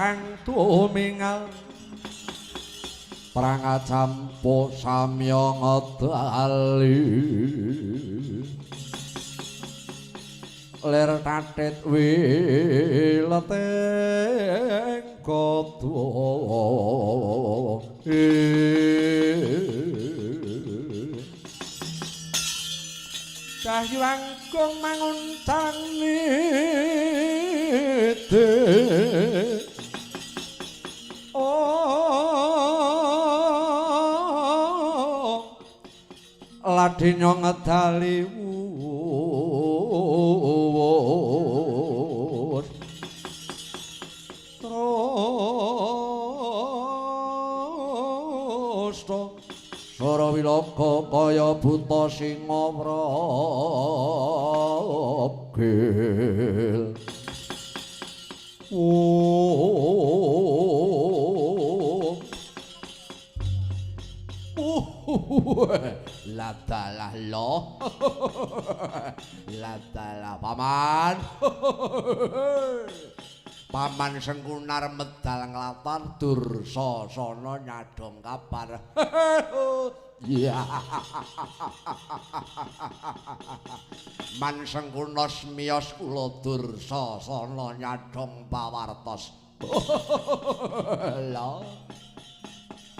kang tumingal perang campo samya ngedali lir tatit wileteng kodho. Cahyu angkung manguncang nide. Oh, ladenya ngedali wus terus Sora wiloka kaya buta singa wragil. Ladalah lo. Ladalah paman. Paman Sengkunar medal nglatar Dursasana nyadong kabar. Iya. Man Sengkuna miyos kula Dursasana nyadong pawartos. Lha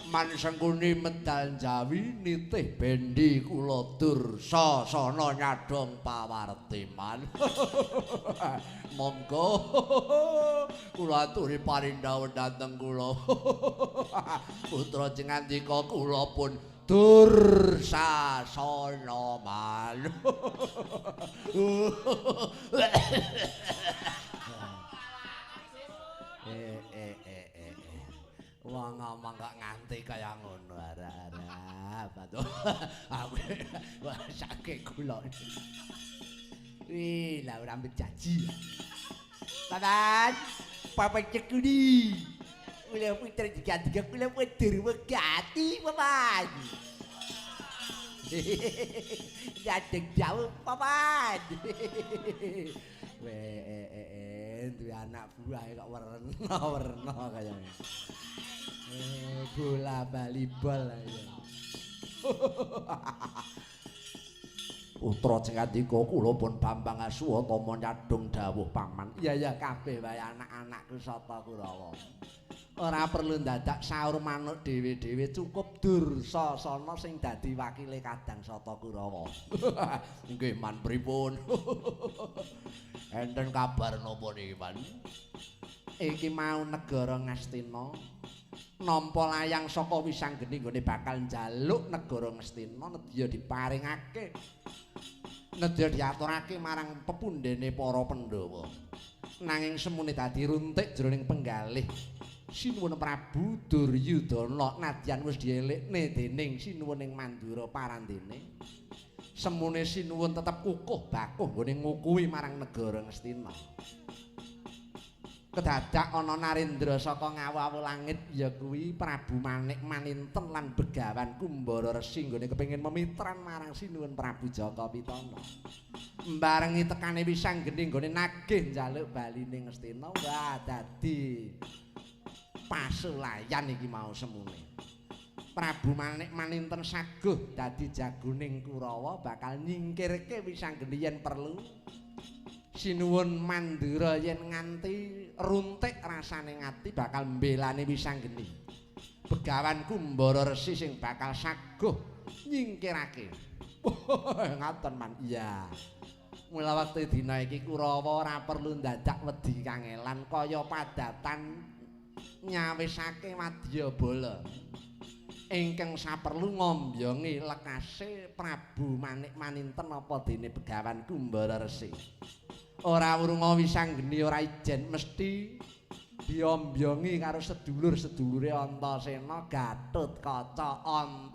Man Sengkuni medal Jawi nitih bendi kula Dursasana nyadong pawarti man. Monggo kula aturi parindhawuh dhateng kula. Putra Cingandika kula pun Dursasana man. Wong ngomong kok nganti kaya ngono arah-arah. Aku sakit kula. Wih, lah ora bejaji. Paman, papan cekuni. Kula putra tiga kula putra wegati, paman. Jadeg jauh, paman. Weh, duwe anak buah kok werna-werna kaya ngene. Bola bali bol ya. Putra Cengandika kula pun Bambang Aswatama nyadong dawuh paman. Iya ya kabeh wae anak-anakku Sata Kurawa. Ora perlu ndadak saur manuk dhewe-dhewe, cukup Dursasana sing dadi wakile kadang Sata Kurawa. Nggih man pripun? Enten kabar napa niki, Pan? Iki mau negara Ngastina nampa layang saka Wisanggeni nggone bakal njaluk negara Ngastina nedya diparingake. Nedya diaturake marang pepundhene para Pandhawa. Nanging semune dadi runtik jroning penggalih Sinuwun Prabu Duryudana nadyan wis dielikne dening Sinuwuning Mandura parandene. Semune Sinuwun tetep kukuh bakuh nggone ngukuhi marang negara Ngastina. Kedadak ana Narendra saka ngawu-awu langit ya kuwi Prabu Manik Maninten lan Begawan Kumbara Resi nggone kepengin memitran marang Sinuwun Prabu Jaka Pitana. Mbarengi tekane Wisanggeni nggone nagih njaluk baline Ngastina, wah dadi pasulayan iki mau semune. Prabu Manik Maninten saguh dadi jagoning Kurawa bakal nyingkirke Wisanggeni yen perlu. Sinuwun Mandura yen nganti runtik rasane ngati bakal mbelani Wisanggeni. Begawan Kumbara Resi sing bakal saguh nyingkirake. Ngaten man. Iya. Mula wektu dina iki Kurawa ora perlu ndadak wedi kangelan kaya padatan nyawisake wadyabala. Ingkang saperlu ngombyongi lekase Prabu Manik Maninten apa dene Begawan Kumbara Resi. Ora wurunga Wisanggeni ora ijen mesti diombyongi karo sedulur-sedulure Antasena, Gatotkaca, Anta